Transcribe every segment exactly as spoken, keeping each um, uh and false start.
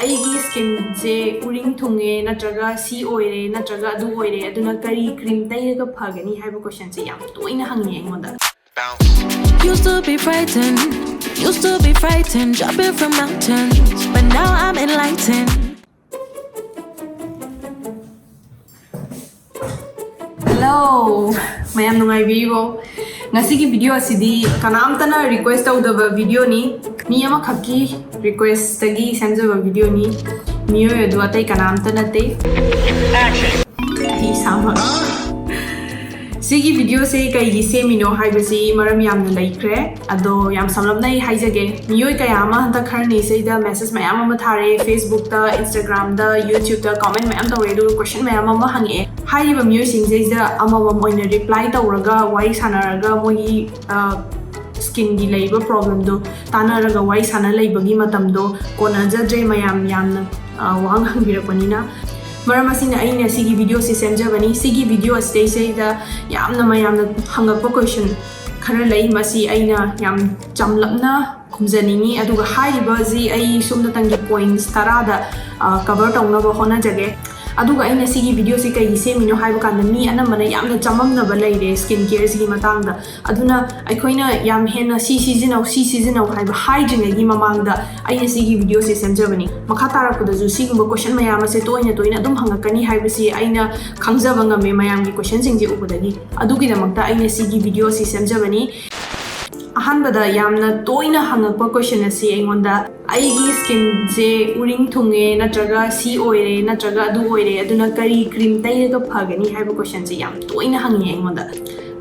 ꯑꯩꯒꯤ ꯁ꯭ꯀꯤꯟꯁꯦ ꯎꯔꯤꯡ ꯊꯨꯡꯉꯦ, ꯅꯠꯇ꯭ꯔꯒ ꯁꯤ ꯑꯣꯏꯔꯦ, ꯅꯠꯇ꯭ꯔꯒ ꯑꯗꯨ ꯑꯣꯏꯔꯦ, ꯑꯗꯨꯅ ꯀꯔꯤ ꯀ꯭ꯔꯤꯝ ꯇꯩꯔꯒ ꯐꯒꯅꯤ ꯍꯥꯏꯕ ꯀꯣꯏꯁꯟꯁꯦ ꯌꯥꯝ ꯇꯣꯏꯅ ꯍꯪꯉꯦ ꯑꯩꯉꯣꯟꯗ꯫ Used to be frightened, used to be frightened, jumping from mountains, but now I'm enlightened. Hello, ꯃꯌꯥꯝ ꯅꯨꯡꯉꯥꯏꯕꯤꯔꯤꯕꯣ? ꯉꯁꯤꯒꯤ ꯚꯤꯗꯤꯑꯣ ꯑꯁꯤꯗꯤ ꯀꯅꯥꯝꯇꯅ ꯔꯤꯀ꯭ꯋꯦꯁ ꯇꯧꯗꯕ ꯚꯤꯗꯤꯑꯣꯅꯤ꯫ ꯃꯤ ꯑꯃꯈꯛꯀꯤ ꯔꯤꯀ꯭ꯋꯦꯁꯇꯒꯤ ꯁꯦꯝꯖꯕ ꯚꯤꯗꯤꯑꯣꯅꯤ꯫ ꯃꯤꯑꯣꯏ ꯑꯗꯨ ꯑꯇꯩ ꯀꯅꯥꯝꯇ ꯅꯠꯇꯦ, ꯑꯩ ꯏꯁꯥꯃꯛ꯫ ꯁꯤꯒꯤ ꯚꯤꯗꯤꯑꯣꯁꯦ ꯀꯩꯒꯤ ꯁꯦꯝꯃꯤꯅꯣ ꯍꯥꯏꯕꯁꯤ ꯃꯔꯝ ꯌꯥꯝꯅ ꯂꯩꯈ꯭ꯔꯦ꯫ ꯑꯗꯣ ꯌꯥꯝ ꯁꯝꯂꯞꯅ ꯑꯩ ꯍꯥꯏꯖꯒꯦ꯫ ꯃꯤꯑꯣꯏ ꯀꯌꯥ ꯑꯃ ꯍꯟꯗꯛ ꯈꯔꯅꯤꯁꯤꯗ ꯃꯦꯁꯦꯖ ꯃꯌꯥꯝ ꯑꯃ ꯊꯥꯔꯛꯑꯦ, ꯐꯦꯁꯕꯨꯛꯇ, ꯏꯟꯁꯇꯥꯒ꯭ꯔꯥꯝꯗ, ꯌꯨꯇ꯭ꯌꯨꯕꯇ ꯀꯃꯦꯟ ꯃꯌꯥꯝ ꯇꯧꯔꯛꯑꯦ, ꯑꯗꯨꯒ ꯀꯣꯏꯁꯟ ꯃꯌꯥꯝ ꯑꯃ ꯍꯪꯉꯛꯑꯦ꯫ ꯍꯥꯏꯔꯤꯕ ꯃꯤꯑꯣꯏꯁꯤꯡꯁꯤꯗ ꯑꯃꯃꯝ ꯑꯣꯏꯅ ꯔꯤꯄ꯭ꯂꯥꯏ ꯇꯧꯔꯒ, ꯋꯥꯔꯤ ꯁꯥꯟꯅꯔꯒ, ꯃꯣꯏꯒꯤ ꯁ꯭ꯀꯤꯟꯒꯤ ꯂꯩꯔꯤꯕ ꯄ꯭ꯔꯣꯕ꯭ꯂꯦꯝꯗꯣ ꯇꯥꯟꯅꯔꯒ ꯋꯥꯔꯤ ꯁꯥꯟꯅ ꯂꯩꯕꯒꯤ ꯃꯇꯝꯗꯣ ꯀꯣꯟꯅꯖꯗ꯭ꯔꯦ, ꯃꯌꯥꯝ ꯌꯥꯝꯅ ꯋꯥꯍꯪ ꯍꯪꯕꯤꯔꯛꯄꯅꯤꯅ꯫ ꯃꯔꯝ ꯑꯁꯤꯅ ꯑꯩꯅ ꯁꯤꯒꯤ ꯚꯤꯗꯤꯑꯣꯁꯤ ꯁꯦꯝꯖꯕꯅꯤ꯫ ꯁꯤꯒꯤ ꯚꯤꯗꯤꯑꯣ ꯑꯁꯤꯗꯩꯁꯤꯗ ꯌꯥꯝꯅ ꯃꯌꯥꯝꯅ ꯍꯪꯉꯛꯄ ꯀꯣꯏꯁꯟ ꯈꯔ ꯂꯩ, ꯃꯁꯤ ꯑꯩꯅ ꯌꯥꯝ ꯆꯝꯂꯞꯅ ꯈꯨꯝꯖꯅꯤꯡꯉꯤ꯫ ꯑꯗꯨꯒ ꯍꯥꯏꯔꯤꯕꯁꯤ ꯑꯩ ꯁꯨꯞꯅꯇꯪꯒꯤ ꯄꯣꯏꯟꯠꯁ ꯇꯔꯥꯗ ꯀꯚꯔ ꯇꯧꯅꯕ ꯍꯣꯠꯅꯖꯒꯦ꯫ ꯑꯗꯨꯒ ꯑꯩꯅ ꯁꯤꯒꯤ ꯚꯤꯗꯤꯑꯣꯁꯤ ꯀꯩꯒꯤ ꯁꯦꯝꯃꯤꯅꯣ ꯍꯥꯏꯕ ꯀꯥꯟꯗ, ꯃꯤ ꯑꯅꯝꯕꯅ ꯌꯥꯝꯅ ꯆꯃꯝꯅꯕ ꯂꯩꯔꯦ ꯁ꯭ꯀꯤꯟ ꯀꯦꯌꯔꯁꯤꯒꯤ ꯃꯇꯥꯡꯗ꯫ ꯑꯗꯨꯅ ꯑꯩꯈꯣꯏꯅ ꯌꯥꯝ ꯍꯦꯟꯅ ꯁꯤ ꯁꯤꯖꯤꯟꯅꯧ, ꯁꯤ ꯁꯤꯖꯤꯟꯅꯧ ꯍꯥꯏꯕ ꯍꯥꯏꯗ꯭ꯔꯤꯉꯩꯒꯤ ꯃꯃꯥꯡꯗ ꯑꯩꯅ ꯁꯤꯒꯤ ꯚꯤꯗꯤꯑꯣꯁꯦ ꯁꯦꯝꯖꯕꯅꯤ꯫ ꯃꯈꯥ ꯇꯥꯔꯛꯄꯗꯁꯨ ꯁꯤꯒꯨꯝꯕ ꯀꯣꯏꯁꯟ ꯃꯌꯥꯝ ꯑꯁꯦ ꯇꯣꯏꯅ ꯇꯣꯏꯅ ꯑꯗꯨꯝ ꯍꯪꯉꯛꯀꯅꯤ ꯍꯥꯏꯕꯁꯤ ꯑꯩꯅ ꯈꯪꯖꯕ ꯉꯝꯃꯦ ꯃꯌꯥꯝꯒꯤ ꯀꯣꯏꯁꯟꯁꯤꯡꯁꯦ ꯎꯕꯗꯒꯤ꯫ ꯑꯗꯨꯒꯤꯗꯃꯛꯇ ꯑꯩꯅ ꯁꯤꯒꯤ ꯚꯤꯗꯤꯑꯣꯁꯤ ꯁꯦꯝꯖꯕꯅꯤ꯫ ꯑꯍꯥꯟꯕꯗ ꯌꯥꯝꯅ ꯇꯣꯏꯅ ꯍꯪꯉꯛꯄ ꯀꯣꯏꯁꯟ ꯑꯁꯤ ꯑꯩꯉꯣꯟꯗ, "ꯑꯩꯒꯤ ꯁ꯭ꯀꯤꯟꯁꯦ ꯎꯔꯤꯡ ꯊꯨꯡꯉꯦ, ꯅꯠꯇ꯭ꯔꯒ ꯁꯤ ꯑꯣꯏꯔꯦ, ꯅꯠꯇ꯭ꯔꯒ ꯑꯗꯨ ꯑꯣꯏꯔꯦ, ꯑꯗꯨꯅ ꯀꯔꯤ ꯀ꯭ꯔꯤꯝ ꯇꯩꯔꯒ ꯐꯒꯅꯤ?" ꯍꯥꯏꯕ ꯀꯣꯏꯁꯟꯁꯦ ꯌꯥꯝ ꯇꯣꯏꯅ ꯍꯪꯉꯦ ꯑꯩꯉꯣꯟꯗ꯫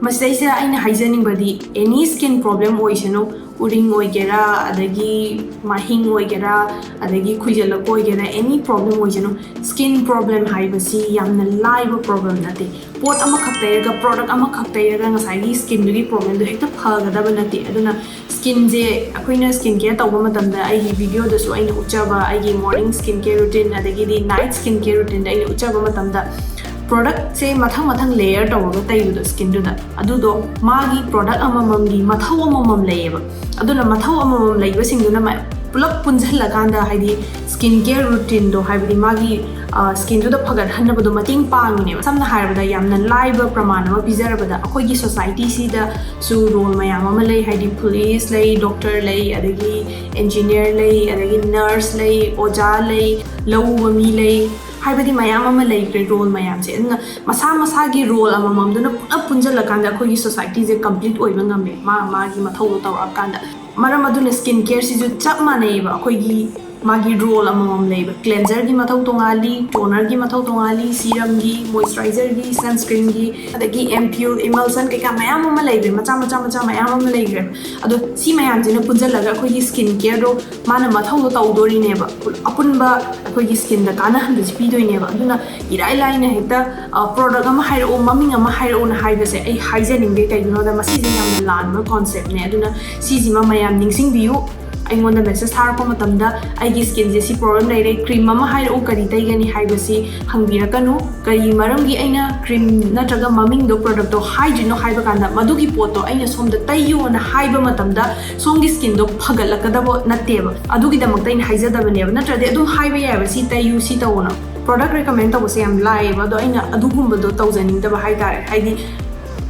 ꯃꯁꯤꯗꯩꯁꯤꯗ ꯑꯩꯅ ꯍꯥꯏꯖꯅꯤꯡꯕꯗꯤ, ꯑꯦꯅꯤ ꯁ꯭ꯀꯤꯟ ꯄ꯭ꯔꯣꯕ꯭ꯂꯦꯝ ꯑꯣꯏꯁꯅꯨ, ꯎꯔꯤꯡ ꯑꯣꯏꯒꯦꯔꯥ, ꯑꯗꯒꯤ ꯃꯥꯏꯍꯤꯡ ꯑꯣꯏꯒꯦꯔꯥ, ꯑꯗꯒꯤ ꯈꯨꯏꯖꯜꯂꯛꯄ ꯑꯣꯏꯒꯦꯔꯥ, ꯑꯦꯅꯤ ꯄ꯭ꯔꯣꯕ꯭ꯂꯦꯝ ꯑꯣꯏꯁꯅꯨ, ꯁ꯭ꯀꯤꯟ ꯄ꯭ꯔꯣꯕ꯭ꯂꯦꯝ ꯍꯥꯏꯕꯁꯤ ꯌꯥꯝꯅ ꯂꯥꯏꯕ ꯄ꯭ꯔꯣꯕ꯭ꯂꯦꯝ ꯅꯠꯇꯦ꯫ ꯄꯣꯠ ꯑꯃꯈꯛ ꯇꯩꯔꯒ, ꯄ꯭ꯔꯣꯗꯛ ꯑꯃꯈꯛ ꯇꯩꯔꯒ ꯉꯁꯥꯏꯒꯤ ꯁ꯭ꯀꯤꯟꯗꯨꯒꯤ ꯄ꯭ꯔꯣꯕ꯭ꯂꯦꯝꯗꯣ ꯍꯦꯛꯇ ꯐꯒꯗꯕ ꯅꯠꯇꯦ꯫ ꯑꯗꯨꯅ ꯁ꯭ꯀꯤꯟꯁꯦ ꯑꯩꯈꯣꯏꯅ ꯁ꯭ꯀꯤꯟ ꯀꯦꯌꯔ ꯇꯧꯕ ꯃꯇꯝꯗ, ꯑꯩꯒꯤ ꯚꯤꯗꯤꯑꯣꯗꯁꯨ ꯑꯩꯅ ꯎꯠꯆꯕ, ꯑꯩꯒꯤ ꯃꯣꯔꯅꯤꯡ ꯁ꯭ꯀꯤꯟ ꯀꯦꯌꯔ ꯔꯨꯇꯤꯟ ꯑꯗꯒꯤꯗꯤ ꯅꯥꯏꯠ ꯁ꯭ꯀꯤꯟ ꯀꯦꯌꯔ ꯔꯨꯇꯤꯟꯗ ꯑꯩꯅ ꯎꯠꯆꯕ ꯃꯇꯝꯗ, ꯄ꯭ꯔꯣꯗꯛꯁꯦ ꯃꯊꯪ ꯃꯊꯪ ꯂꯦꯌꯔ ꯇꯧꯔꯒ ꯇꯩꯕꯗꯣ ꯁ꯭ꯀꯤꯟꯗꯨꯗ, ꯑꯗꯨꯗꯣ ꯃꯥꯒꯤ ꯄ꯭ꯔꯣꯗꯛ ꯑꯃꯃꯝꯒꯤ ꯃꯊꯧ ꯑꯃꯃꯝ ꯂꯩꯌꯦꯕ꯫ ꯑꯗꯨꯅ ꯃꯊꯧ ꯑꯃꯃꯝ ꯂꯩꯕꯁꯤꯡꯗꯨꯅ ꯃ-, ꯄꯨꯂꯞ ꯄꯨꯟꯁꯤꯜꯂꯀꯥꯟꯗ ꯍꯥꯏꯗꯤ ꯁ꯭ꯀꯤꯟ ꯀꯦꯌꯔ ꯔꯨꯇꯤꯟꯗꯣ ꯍꯥꯏꯕꯗꯤ ꯃꯥꯒꯤ ꯁ꯭ꯀꯤꯟꯗꯨꯗ ꯐꯒꯠꯍꯟꯅꯕꯗꯣ ꯃꯇꯦꯡ ꯄꯥꯡꯉꯤꯅꯦꯕ꯫ ꯁꯝꯅ ꯍꯥꯏꯔꯕꯗ ꯌꯥꯝꯅ ꯂꯥꯏꯕ ꯄ꯭ꯔꯃꯥꯟ ꯑꯃ ꯄꯤꯖꯔꯕꯗ, ꯑꯩꯈꯣꯏꯒꯤ ꯁꯣꯁꯥꯏꯇꯤꯁꯤꯗꯁꯨ ꯔꯣꯜ ꯃꯌꯥꯝ ꯑꯃ ꯂꯩ꯫ ꯍꯥꯏꯗꯤ ꯄꯨꯂꯤꯁ ꯂꯩ, ꯗꯣꯛꯇꯔ ꯂꯩ, ꯑꯗꯒꯤ ꯏꯟꯖꯤꯅꯤꯌꯔ ꯂꯩ, ꯑꯗꯒꯤ ꯅꯔꯁ ꯂꯩ, ꯑꯣꯖꯥ ꯂꯩ, ꯂꯧ ꯎꯕ ꯃꯤ ꯂꯩ, ꯍꯥꯏꯕꯗꯤ ꯃꯌꯥꯝ ꯑꯃ ꯂꯩꯈ꯭ꯔꯦ ꯔꯣꯜ ꯃꯌꯥꯝꯁꯦ꯫ ꯑꯗꯨꯅ ꯃꯁꯥ ꯃꯁꯥꯒꯤ ꯔꯣꯜ ꯑꯃꯃꯝꯗꯨꯅ ꯄꯨꯂꯞ ꯄꯨꯟꯁꯤꯜꯂꯀꯥꯟꯗ ꯑꯩꯈꯣꯏꯒꯤ ꯁꯣꯁꯥꯏꯇꯤꯁꯦ ꯀꯝꯄ꯭ꯂꯤꯠ ꯑꯣꯏꯕ ꯉꯝꯃꯦ, ꯃꯥ ꯃꯥꯒꯤ ꯃꯊꯧꯗꯣ ꯇꯧꯔꯛꯑꯀꯥꯟꯗ꯫ ꯃꯔꯝ ꯑꯗꯨꯅ ꯁ꯭ꯀꯤꯟ ꯀꯦꯌꯔꯁꯤꯁꯨ ꯆꯞ ꯃꯥꯟꯅꯩꯌꯦꯕ꯫ ꯑꯩꯈꯣꯏꯒꯤ ꯃꯥꯒꯤ ꯔꯣꯜ ꯑꯃꯃꯝ ꯂꯩꯕ꯫ ꯀ꯭ꯂꯦꯟꯖꯔꯒꯤ ꯃꯊꯧ ꯇꯣꯉꯥꯜꯂꯤ, ꯇꯣꯅꯔꯒꯤ ꯃꯊꯧ ꯇꯣꯉꯥꯜꯂꯤ, ꯁꯤꯔꯝꯒꯤ, ꯃꯣꯏꯆꯔꯥꯏꯖꯔꯒꯤ, ꯁꯟꯁ꯭ꯀ꯭ꯔꯤꯟꯒꯤ, ꯑꯗꯒꯤ ꯑꯦꯝꯄ꯭ꯌꯨꯜ, ꯏꯃꯜꯁꯟ ꯀꯩꯀꯥ ꯃꯌꯥꯝ ꯑꯃ ꯂꯩꯈ꯭ꯔꯦ, ꯃꯆꯥ ꯃꯆꯥ ꯃꯆꯥ ꯃꯌꯥꯝ ꯑꯃ ꯂꯩꯈ꯭ꯔꯦ꯫ ꯑꯗꯣ ꯁꯤ ꯃꯌꯥꯝꯁꯤꯅ ꯄꯨꯟꯁꯤꯜꯂꯒ ꯑꯩꯈꯣꯏꯒꯤ ꯁ꯭ꯀꯤꯟ ꯀꯦꯌꯔꯗꯣ ꯃꯥꯅ ꯃꯊꯧꯗꯣ ꯇꯧꯗꯣꯔꯤꯅꯦꯕ, ꯑꯄꯨꯟꯕ ꯑꯩꯈꯣꯏꯒꯤ ꯁ꯭ꯀꯤꯟꯗ ꯀꯥꯟꯅꯍꯟꯕꯁꯤ ꯄꯤꯗꯣꯏꯅꯦꯕ꯫ ꯑꯗꯨꯅ ꯏꯔꯥꯏ ꯂꯥꯏꯅ ꯍꯦꯛꯇ ꯄ꯭ꯔꯣꯗꯛ ꯑꯃ ꯍꯥꯏꯔꯛꯑꯣ, ꯃꯃꯤꯡ ꯑꯃ ꯍꯥꯏꯔꯛꯑꯣꯅ ꯍꯥꯏꯕꯁꯦ ꯑꯩ ꯍꯥꯏꯖꯅꯤꯡꯗꯦ꯫ ꯀꯩꯒꯤꯅꯣꯗ ꯃꯁꯤꯁꯦ ꯌꯥꯝꯅ ꯂꯥꯟꯕ ꯀꯣꯟꯁꯦꯞꯅꯦ꯫ ꯑꯗꯨꯅ ꯁꯤꯁꯤꯃ ꯃꯌꯥꯝ ꯅꯤꯡꯁꯤꯡꯕꯤꯌꯨ꯫ ꯑꯩꯉꯣꯟꯗ ꯃꯦꯁꯦꯖ ꯊꯥꯔꯛꯄ ꯃꯇꯝꯗ ꯑꯩꯒꯤ ꯁ꯭ꯀꯤꯟꯁꯦ ꯁꯤ ꯄ꯭ꯔꯣꯕ꯭ꯂꯦꯝ ꯂꯩꯔꯦ, ꯀ꯭ꯔꯤꯝ ꯑꯃ ꯍꯥꯏꯔꯛꯎ, ꯀꯔꯤ ꯇꯩꯒꯅꯤ ꯍꯥꯏꯕꯁꯤ ꯍꯪꯕꯤꯔꯛꯀꯅꯨ꯫ ꯀꯔꯤ ꯃꯔꯝꯒꯤ ꯑꯩꯅ ꯀ꯭ꯔꯤꯝ ꯅꯠꯇ꯭ꯔꯒ ꯃꯃꯤꯡꯗꯣ, ꯄ꯭ꯔꯣꯗꯛꯇꯣ ꯍꯥꯏꯗ꯭ꯔꯤꯅꯣ ꯍꯥꯏꯕ ꯀꯥꯟꯗ, ꯃꯗꯨꯒꯤ ꯄꯣꯠꯇꯣ ꯑꯩꯅ ꯁꯣꯝꯗ ꯇꯩꯌꯣꯅ ꯍꯥꯏꯕ ꯃꯇꯝꯗ ꯁꯣꯝꯒꯤ ꯁ꯭ꯀꯤꯟꯗꯣ ꯐꯒꯠꯂꯛꯀꯗꯕ ꯅꯠꯇꯦꯕ꯫ ꯑꯗꯨꯒꯤꯗꯃꯛꯇ ꯑꯩꯅ ꯍꯥꯏꯖꯗꯕꯅꯦꯕ꯫ ꯅꯠꯇ꯭ꯔꯗꯤ ꯑꯗꯨꯝ ꯍꯥꯏꯕ ꯌꯥꯏꯕ, "ꯁꯤ ꯇꯩꯌꯨ, ꯁꯤ ꯇꯧꯑꯣꯅ"꯫ ꯄ꯭ꯔꯣꯗꯛ ꯔꯤꯀꯃꯦꯟ ꯇꯧꯕꯁꯦ ꯌꯥꯝ ꯂꯥꯏꯌꯦꯕ, ꯑꯗꯣ ꯑꯩꯅ ꯑꯗꯨꯒꯨꯝꯕꯗꯣ ꯇꯧꯖꯅꯤꯡꯗꯕ ꯍꯥꯏꯇꯥꯔꯦ꯫ ꯍꯥꯏꯗꯤ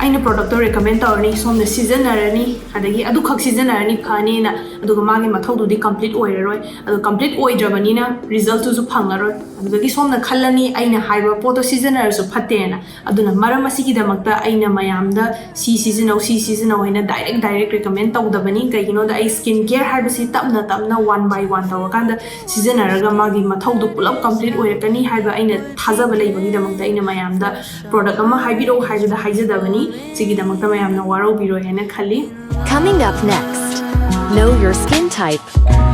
ꯑꯩꯅ ꯄ꯭ꯔꯣꯗꯛꯇꯣ ꯔꯤꯀꯃꯦꯟ ꯇꯧꯔꯅꯤ, ꯁꯣꯝꯅ ꯁꯤꯖꯤꯟꯅꯔꯅꯤ, ꯑꯗꯒꯤ ꯑꯗꯨꯈꯛ ꯁꯤꯖꯤꯟꯅꯔꯅꯤ ꯐꯅꯤꯅ, ꯑꯗꯨꯒ ꯃꯥꯒꯤ ꯃꯊꯧꯗꯨꯗꯤ ꯀꯝꯄ꯭ꯂꯤꯠ ꯑꯣꯏꯔꯔꯣꯏ꯫ ꯑꯗꯣ ꯀꯝꯄ꯭ꯂꯤꯠ ꯑꯣꯏꯗ꯭ꯔꯕꯅꯤꯅ ꯔꯤꯖꯜꯇꯨꯁꯨ ꯐꯪꯉꯔꯣꯏ꯫ ꯑꯗꯨꯗꯒꯤ ꯁꯣꯝꯅ ꯈꯜꯂꯅꯤ, "ꯑꯩꯅ ꯍꯥꯏꯕ ꯄꯣꯠꯇꯣ ꯁꯤꯖꯤꯟꯅꯔꯁꯨ ꯐꯠꯇꯦꯅ"꯫ ꯑꯗꯨꯅ ꯃꯔꯝ ꯑꯁꯤꯒꯤꯗꯃꯛꯇ ꯑꯩꯅ ꯃꯌꯥꯝꯗ "ꯁꯤ ꯁꯤꯖꯤꯟꯅꯧ, ꯁꯤ ꯁꯤꯖꯤꯟꯅꯧ" ꯍꯥꯏꯅ ꯗꯥꯏꯔꯦꯛ ꯗꯥꯏꯔꯦꯛ ꯔꯤꯀꯃꯦꯟ ꯇꯧꯗꯕꯅꯤ꯫ ꯀꯩꯒꯤꯅꯣꯗ ꯑꯩ ꯁ꯭ꯀꯤꯟ ꯀꯦꯌꯔ ꯍꯥꯏꯕꯁꯤ ꯇꯞꯅ ꯇꯞꯅ, ꯋꯥꯟ ꯕꯥꯏ ꯋꯥꯟ ꯇꯧꯔꯀꯥꯟꯗ ꯁꯤꯖꯤꯟꯅꯔꯒ ꯃꯥꯒꯤ ꯃꯊꯧꯗꯨ ꯄꯨꯂꯞ ꯀꯝꯄ꯭ꯂꯤꯠ ꯑꯣꯏꯔꯛꯀꯅꯤ ꯍꯥꯏꯕ ꯑꯩꯅ ꯊꯥꯖꯕ ꯂꯩꯕꯒꯤꯗꯃꯛꯇ ꯑꯩꯅ ꯃꯌꯥꯝꯗ ꯄ꯭ꯔꯣꯗꯛ ꯑꯃ ꯍꯥꯏꯕꯤꯔꯛꯎ ꯍꯥꯏꯕꯗ ꯍꯥꯏꯖꯗꯕꯅꯤ꯫ ꯁꯤꯒꯤꯗꯃꯛꯇ ꯃꯌꯥꯝꯅ ꯋꯥꯔꯧꯕꯤꯔꯣꯏ ꯍꯥꯏꯅ ꯈꯜꯂꯤ꯫ Coming up next, know your skin type.